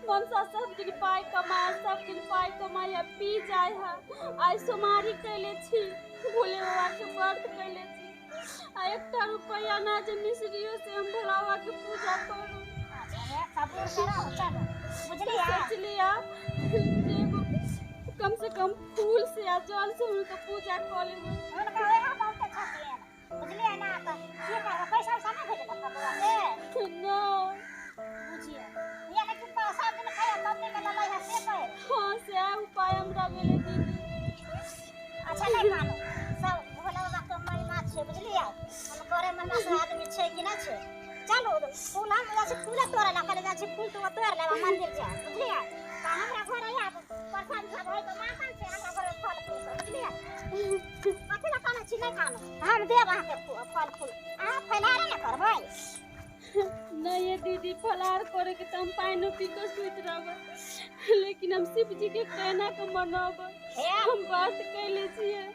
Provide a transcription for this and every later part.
मनसा सब दिन पाइ कमाए, सब दिन पाइ कमाए आ पी जाइ है। आइ सोमवारी कैले छी, भोले बाबा के व्रत कैले छी, आ एकटा रुपैआ ना जे मिश्रियो से हम भोला बाबा के पूजा करू। अच्छा, हे सबूर करो, चलो, बुझलियै? सोचलियै जे एगो कम से कम फूल से आ जल से हुनकर पूजा कऽ लेबै। हुनका वएह बहुते छथिन, बुझलियै ना? तऽ की करबै, पैसा उसा नहि भेजलक बौआ से? नहि। बुझियौ, यानी कि सब दिन खाइए तब दिन ललै है से कहै? हाँ, सएह उपाय हमरा भेलै दीदी। अच्छा, नहि मानू, सब भोला बाबा के महिमा छै, बुझलियै? हम करे महिमा से आदमी छै कि नहि छै। चलू, फूल हम जाइ छी फूल तोड़े ला, कहले जाइ छी फूल तो तोड़ लेब, मंदिर जाय, बुझलियै? तऽ हमरा घर आब प्रसाद सब होइ तऽ मांगल छै हमरा घर फल फूल सब, बुझलियै? कथी लए कानै छी? नहि कानू, हम देब अहाँके फल फूल, अहाँ फैलारे ने करबै। नहीं ये दीदी, फलाहार करे के तऽ हम पानिओ पी कऽ सुति रहबै, लेकिन हम शिव जी के केना के मनबै? हे, हम व्रत कैले छियै।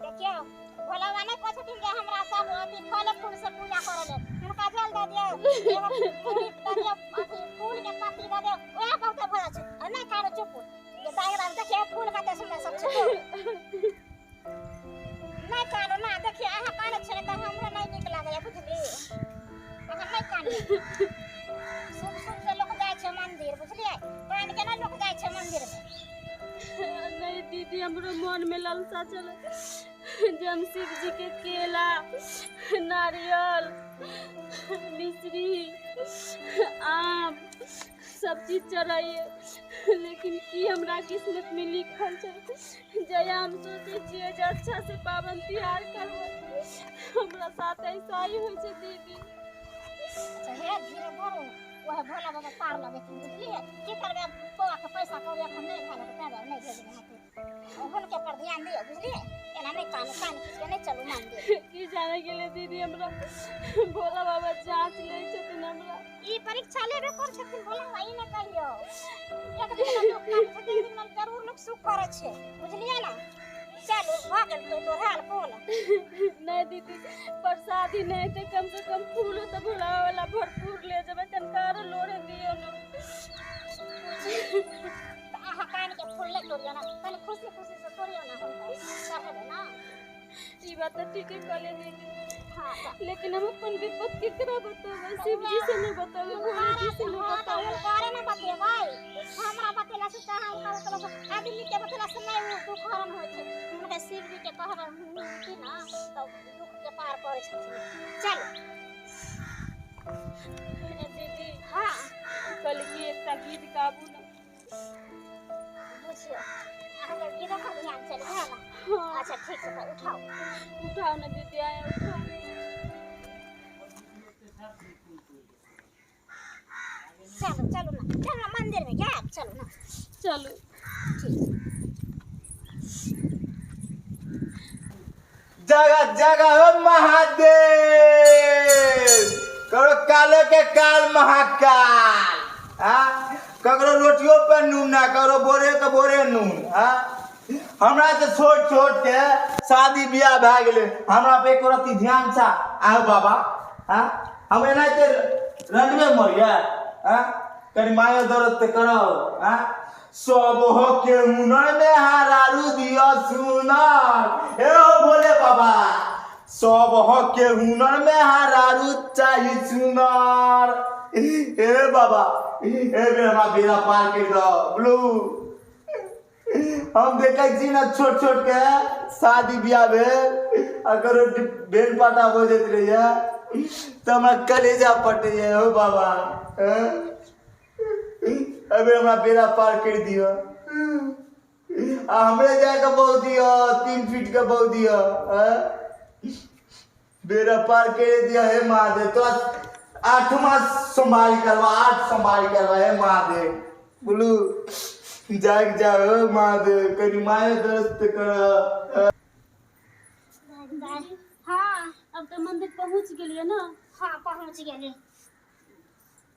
देखियौ, भोला बाबा नहि कहै छथिन जे हमरा सब अथी फल फूल से पूजा करै लेल। हुनका जल दऽ दियौ, एगो पूरी दऽ दियौ, अथी फूल के पत्ती दऽ दियौ, वएह बहुते भऽ जाइ छै। आ नहि कानू, चुप जे दाइ बाबू, देखियौ फूल कते सुन्दर सब छै। नहि कानू ना, देखियौ, अहाँ कानै छियै तऽ हमरो नहि नीक लागैया, बुझली? अहाँ नहि कानू। शुभ शुभ से लोक जाइ छै मंदिर, बुझलियै? कान के नहि लोक जाइ छै मंदिर मे। नहीं दीदी, हमरो मन में ललसा चले जे हम शिव जी के केला, नारियल, मिश्री, आम सब चीज चढ़ाइए, लेकिन की हमरा किस्मत में लिखल छै? जया हम सोचै छियै जे अच्छा से पाबनि तिहार करबै, हमरा साथ ऐसा ही होइ छै दीदी। अच्छा, हे, धीरे धरू, वएह भोला बाबा पार लगेथिन, बुझलियै? की करबै आब, बौआ के पैसा कौड़ी एखन नहि भेल हेतै, ताहि दुआरे नहि भेजने हेतै। हुनके पर ध्यान दियौ, बुझलियै? एना नहि कानू, कान खींच के नहि चलू मंदिर। की जाने गेलै दीदी, हमरा भोला बाबा जांच लै छथिन हमरा। ई परीक्षा लेबे कर छथिन भोला बाबा, ई नहि कहियौ। एक दिन दुख काटै छथिन, एक दिन जरूर लोक सुख करै छै, बुझलियै ना? चलू, भऽ गेल तो लोढ़ाल फूल। नहीं दीदी, प्रसादी नहीं तो कम से कम फूल तो भोला वाला भरपूर ले जेबै, तनिका आरो लोढ़े दियौ ने। तऽ अहाँ कान के फूल नहि तोड़ियौ ने, कनि खुशी खुशी से तोड़ियौ ने, हुनका चढ़ेबै ना। ई बात तऽ ठीके कहले दीदी। हाँ, तऽ लेकिन हम अपन विपत केकरा बतेबै? शिव जी से नहीं बतेबै, भोले जी से नहीं हाँ, तऽ बतेबै। हुनकरे ने बतेबै। हमरा बतेला से तऽ हुनका बतेला से, आदमी के बतेला से नहि ओ दुख हरण होइ छै। हुनका शिव जी के कहबै की ना, तऽ दुख के पार करै छथिन। चलू। दीदी। हाँ। कहली कि एकटा गीत गाबू ने। बुझियौ, अहाँके गीतो पर ध्यान चलि गेल। हाँ। अच्छा, ठीक छै, तऽ उठाउ। उठाओ ने दीदी, आया उठाओ। चलू, चलू ना, चलू ना, मंदिर में जायब, चलू ना। चलू। ठीक। जगह जगह हो महादेव, ककरो काले के काल महाकाल, आ ककरो रोटियो पे नून ना, ककरो बोरे के बोरे नून। आ हमरा तऽ छोट छोट के शादी बियाह भए गेलै, हमरा पे एको रत्ती ध्यान छा आहो बाबा? आ हम एनाहिते रंडवे मरिया? आ कनि मायो दर्द तऽ करौ। आ सब हो के हुनर में हरारू दिया सुनर, हे हो भोले बाबा, सब हो के हुनर में हरारू चाही सुनर। हे बाबा, ए बेर हमरा बेड़ा पार कर दो। बोलू, हम देखै छी ने छोट छोट के शादी बियाह भेल, अगर बेल पाटा हो जाइत रहैया तऽ हमरा कलेजा पटैया। हो बाबा, अबे हमरा बेड़ा पार कर दिअ, आ हमरे जाके बहु दिअ, 3 फीट के बहु दिअ, बेड़ा पार कर दिअ। हे महादेव, तो आठमा सोमवारी करबा, 8 सोमवारी करबा। हे महादेव, बोलू, जाग जाओ महादेव, कनि माया दर्द कर। हाँ। अब तऽ मंदिर पहुँच गेलियै ने? हाँ, पहुँच गेली,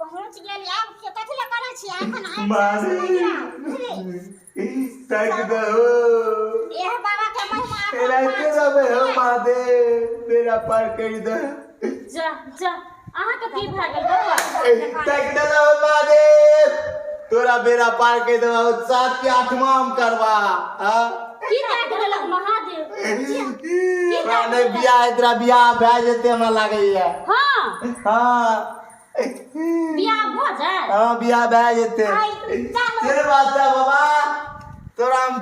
पहुँच गेली। आब के कथी लए करै छी एखन आबि? महादेव, ताकि दहो। इएह बाबा के महिमा एखन एनाहिते रहबै। हो महादेव, बेड़ा पार कर दे। जा जा, अहाँके की भए गेल बौआ? ताकि दहो महादेव। तोरा बेड़ा पार कर देबा, सात के आठवां हम करबा। हाँ? की ताकि देलक महादेव? हमरा नहि बियाह, तोरा बियाह भए जेतै हमरा लागैया। हाँ। हाँ। बियाह भऽ जाय? हाँ, बियाह भए जेतै। आइ चलू। से बात छै बाबा, तोरा हम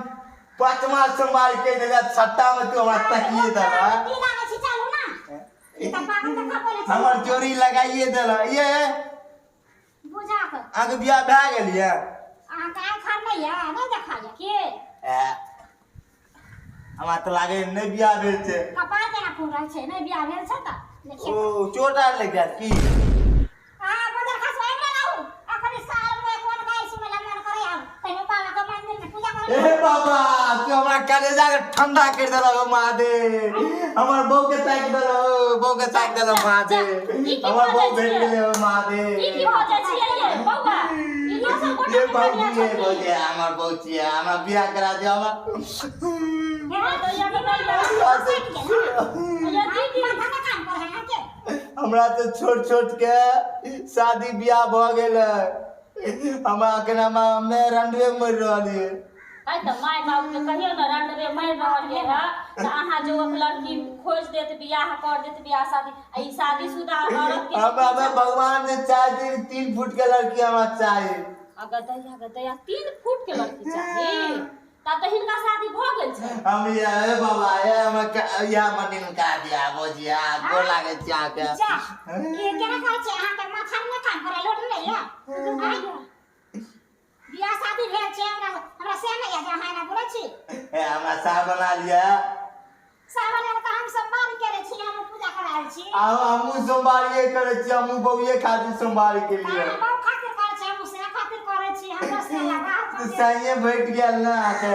पाँचमा सोमवार के देले, छठा में तू हमरा तकिए देला। की लागै छी, चलू ना। ई तऽ पागल देखा बोलै छै। हमर जोड़ी लगाइए देला ये। बुझा कऽ। अहाँके बियाह भए गेल ये? अहाँके आँखि आर नहि यऽ, नहि देखाइए की? ए, हमरा तऽ लागै नहि बियाह भेल छै। कपार केना फूल रहल छै, नहि बियाह भेल छै तऽ देखियौ। ओ चोट आर लागि जायत की? अहाँ बजर खास आबि ने रहू। अखन साल मे कोन गारि सुनै लए मन करै आब। कहियो बाबा के मंदिर मे पूजा करै। ए बाबा, तू हमरा कलेजा के ठंडा कर देलक हो महादेव। हमर बहू के ताकि देलक, बहू के ताकि देलक महादेव। ई की हमर भऽ बहू जाइ भेट छियै? गेलै हो महादेव। ई की भऽ जाइ छियै ये बौआ? ई दोसर गोटा ये के बहू कनिया ये छथिन। बहू, हमरा बहू छियै, हमरा बियाह करा दिअ हमरा। हाँ, तऽ या तऽ या। या दीदी। माथा के काम करै अहाँके। हमरा तऽ छोट छोट के शादी बियाह भऽ गेल। हमरा अखन हमे रंडवे मरि रहलियै। आइ तऽ माय बाबूके कहियौ ने, रंडवे मरि रहलियै हँ तऽ अहाँ जो एक लड़की खोजि देत, बियाह कर देत, बियाह शादी। आ ई शादीशुदा औरत के हमरा हमरा भगवान ने चाहे 3 फुट के लड़की हमरा चाही। अगर दैया गे दैया, 3 फुट के लड़की चाही? तब तऽ हिनका शादी भऽ गेल छै। हम ये ए बाबा, ए हमरा इएह मंदिर में करा दिया भौजिया, गोर लागै छी अहाँके। जा, ई केना कहै छै, अहाँके माथा मे काम करै लोड नहि यऽ? आँय? बियाह शादी भेल छै हमरा, हमरा से नहि यऽ जे अहाँ एना बोलै छी। ए हमरा साह बना लिअ। सावन आयल तऽ हम सोमवारी करै छी, हम पूजा करायल छी। आ हमहूँ सोमवारिये करै छी, हमहूँ बौए खातिर सोमवारी के तऽ लिए। अहाँ बहु खातिर करै छी, हम से खातिर करै छी, हमरो से बाहर तऽ मंदिर। साइए भेट गेल ने अहाँके?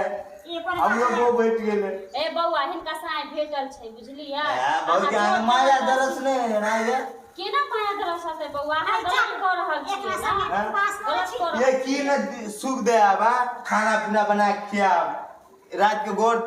ई कोनो हमरो बहू भेट गेलै। ए बौआ, हिनका साँय भेटल छै, बुझलियै? ए भौजी, अहाँके माया दरस नहि है ना ये? केना माया दरस हेतै बौआ? अहाँ गलत कऽ रहल एकरा छियै संगे ने। उपवास करै गलत छी। कऽ रहल। ये की ने सुख देब? हाँ, खाना पीना बना के खियाब, रात के गोड़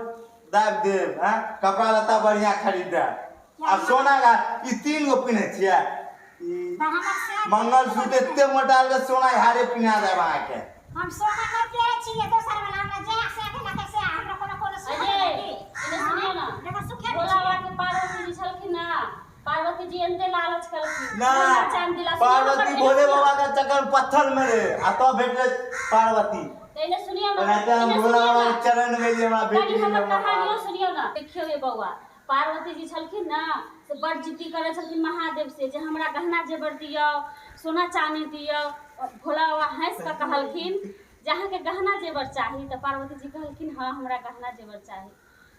दाबि देब, हाँ, कपड़ा लत्ता बढ़िया खरीद देब। आब सोना का ई 3 गो पिन्है छियै ई तऽ हमर से मंगलसूत्र एते मोटा के सोना हारे पिन्हा देब अहाँके। हम सोना नहि पेरै छियै दोसर वाला, हमरा जहिया से देलक से हमरा कोनो कोनो सुख अरे, देलक की? एने सुनियौ ने। देखो, सुखे नहि भोला छियै। बाबा के पार्वती जी छलखिन ना, पार्वती जी एते लालच केलखिन ना सोना चांदी ला। पार्वती भोले बाबा के चक्कर में पत्थर में रहे आ तब भेटले पार्वती। तऽ एने सुनियौ ने। ओनाहिते हम एने भोला सुनियौ बाबा ने। के चरण में जे हमरा भेट कनि गेल हमर हमरा। कहानियो सुनियौ ने। देखियौ ये बौआ, पार्वती जी छलखिन ने से बड़ जिद्दी करै छलखिन महादेव से जे हमरा गहना जेवर दियौ, सोना चानी दियौ। भोला बाबा हँसि कऽ कहलखिन जे अहाँके गहना जेवर चाही? तऽ पार्वती जी कहलखिन, हँ, हमरा गहना जेवर चाही।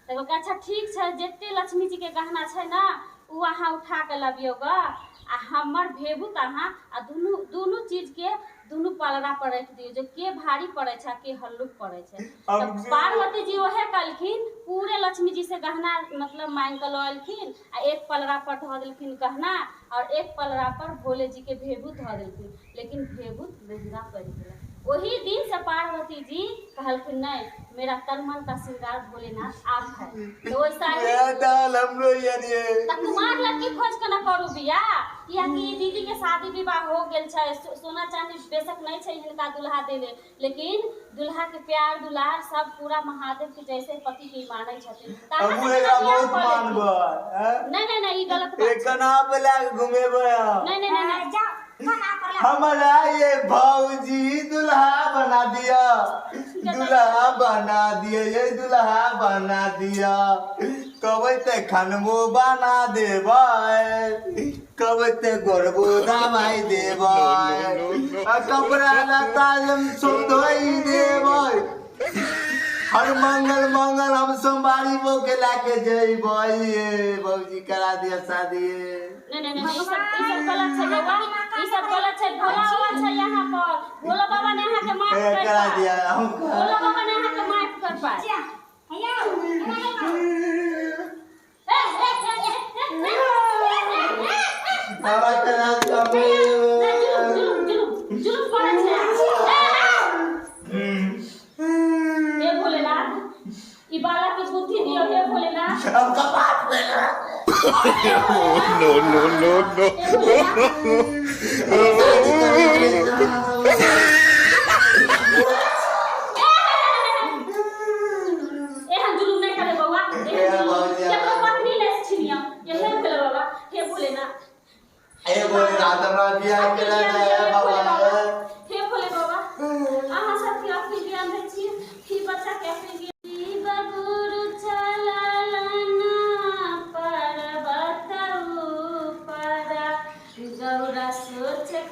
तऽ कहलकै, अच्छा ठीक छै, जते लक्ष्मी जीके गहना छै ने ओ अहाँ उठा कऽ लबियौ गऽ आ हमर भेबूत अहाँ आ दुनू दुनू चीजके दुनू पलड़ा पर राखि दियौ जे के भारी पड़ै छै आ के हल्लुक पड़ै छै। तऽ पार्वती जी ओहे कहलखिन, पूरे लक्ष्मी जी से गहना मतलब मांगि कऽ लऽ एलखिन आ एक पलड़ा पर धऽ देलखिन गहना और एक पलड़ा पर भोले जी के भेबूत धऽ देलखिन, लेकिन भेबूत महंगा पड़ि गेलै। ओही दिन से पार्वती जी कहलखिन, नहीं, मेरा तन मन का श्रृंगार भोलेनाथ आप है। तो वैसा ही ये दाल हमरो यानी तऽ कुमार लड़की खोज के न करू बियाह, कियाकि ई दीदी के शादी विवाह हो गेल छै। सोना चांदी बेशक नहीं छै हिनका दुल्हा देले, लेकिन दुल्हा के प्यार दुलार सब पूरा महादेव के जैसे पति के मानै छथिन। तऽ अहाँ हमहूँ सब एकरा केना बियाह बहुत कऽ लेथिन? मानबै, हैं? नहीं नहीं नहीं, ई गलत बात एक छै। कना पे लए के घुमेबै हम। नहीं नहीं नहीं नहीं। जाओ, खाना पर ला। हमरा ये भौजी दुल्हा बना दिया, दुल्हा बना दिया, ये दुल्हा बना दिया। कबै ते खनबो बना देबै, कबै ते गोरबो दबाई देबै आ कपड़ा लत्ता हम सब धोई देबै। हर मंगल मंगल हम सोमवारी बो के लाके जइबै। ये भौजी, करा दिया शादी ये। नहीं नहीं नहीं, ई सब गलत छै बौआ, ई सब गलत छै। भोला बाबा छै यहाँ पर, भोला बाबा ने अहाँके माफ ए, कर करा पाए। दिया हम। भोला बाबा ने अहाँके माफ कर पाए। जा, हैया, एना नहि करू। ए, ए, ए, ए, ए, ए, ए, ए। बाबा, करा दिया। नहि, जुलुम जुलुम जुलुम जुलुम करै छै। ए, ए। हे भोलेनाथ, ई बालक के बुद्धि दियौ हे भोलेनाथ। हम कपाट पे No, no, no, no. हे भोलेनाथ। दे बाबा। हे भोले बाबा, अहाँ सबके अपने ज्ञान दै छी, ई बच्चा के अपने ज्ञान। शिव गुरु चललना पर्वत ऊपर, गौरा सोच करथिन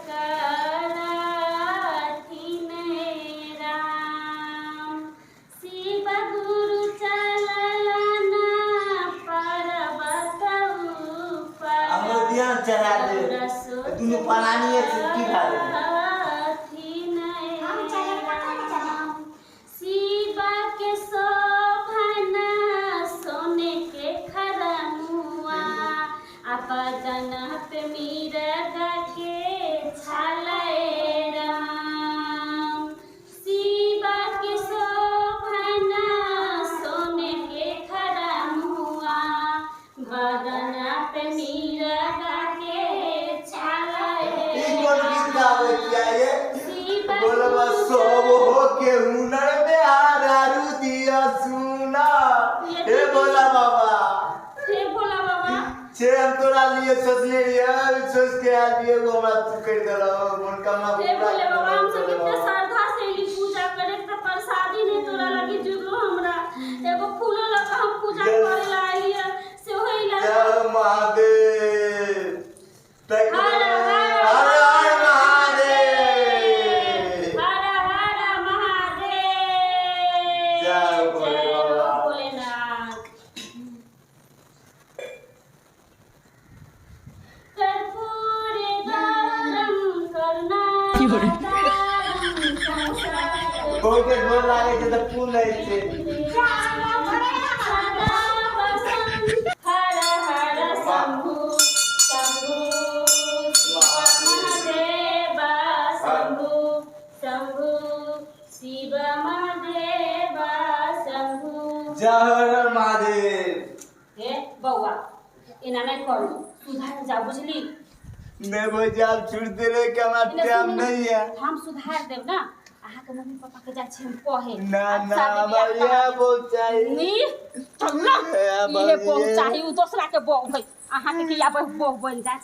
राम। शिव गुरु चललना पर्वत ऊपर, हमरो दिया न चढ़ा दे। गौरा सोच दुनू पलानीए से की भए गेलै? करथिन हम चढ़ेबै कतऽ ने चढ़ायब? शिवा के शोभना सोने के खरमुआ, आ बदन पे मिरग के छालय राम। शिवा के शोभना सोने के खरमुआ, बदन पे मिरग के छालय ई कोन गीत गाबै छियै ये? शिवा बोलबा सब हो के हुनर में हारू दिया सुना। हे भोला बाबा, हे भोला बाबा, छे हम तोरा लिए सोचने रहियै, सोच के आयल रहियै, एगो हमरा तू करि देलहो, मनोकामना हे पूरा भोले बाबा, हम सब करि इतना देलहो। श्रद्धा से एली पूजा करे त प्रसादी नहीं तोरा लगी जुगलो। हमरा एगो फूलो लगा हम पूजा जय- करे ला आइलियै सेहो इला। जय Mahadev. Thank you. Har Har Har Har Mahadev. Har Har Mahadev. जय भोले जय बाबा। भोलेनाथ। कर्पूर गौरम करुणावतारं संसार कोइ के गोर लागै छै तऽ फूल दै छै। सदा बसंत हर हर शंभु शंभु शिव महादेव शंभु शंभु शिव महादेव शंभु। जय हर हर महादेव। हे बौआ, एना नहि करू, सुधार जा, बुझली? नहीं भौजी, आप छोड़ दे रहे कि हमारा एने टाइम सुनू ने, नहीं है। हम सुधार देब ना। अहाँके मम्मी पापा के जाइ छी हम कहे। ना आब ना, शादी हमरा बियाह इएह करा देब। बहुत चाही। नी चल ना। इएह इहे बहु भौजी। चाही, ओ दोसरा के बहु है, अहाँके किया बहु बनि जायत?